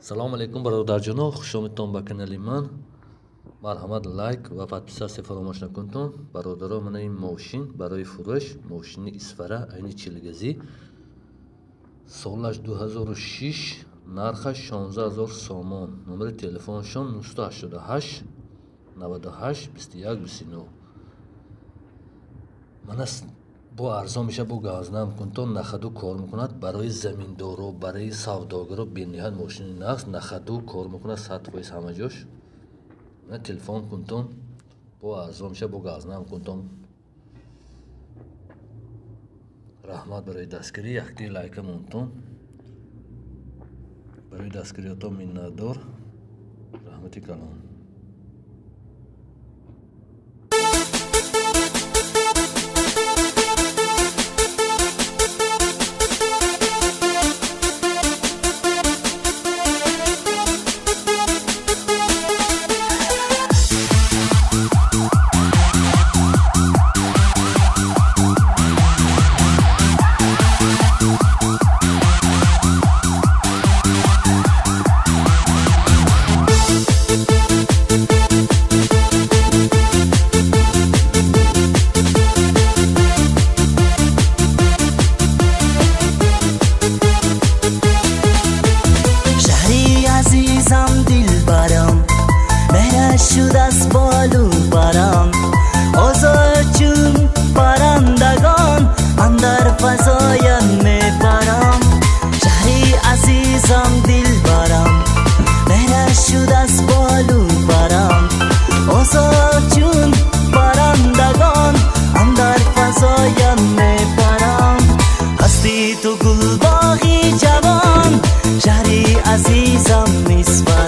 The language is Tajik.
Салом алейкум, бародарҷоно, хушомадтон ба канали ман. Марҳамат, лайк ва подписаться фаромӯш накунтон. Бародаро, мана ин мошин барои фурӯш, мошини Исфара, айни чилгазӣ, солаш 2006, нархаш 16 000 сомон. Номери телефоншон 988 98 21 29. Мана бо арзон меша, бо газнам кунтон, на ходу кор мекунад. Барои заминдоро, барои савдогаро бениҳоят мошини нағз, на ходу кор мекунад, 100% ҳама ҷош. Мана телефон кунтон, бо арзон меша, бо газнам кунтон. Раҳмат барои дастгирӣ, якти лайка монтон. Барои дастгириётон миннатдор. Раҳмати калон. شد از بالو برم آزاد چون پرندگان اندر فضایم میپرم. شهری عزیزم دلبرم، مهرش شد از بالو برم آزاد چون پرندگان اندر فضایم میپرم. هستی تو گل باغی جوان، شهری عزیزم میسپرم.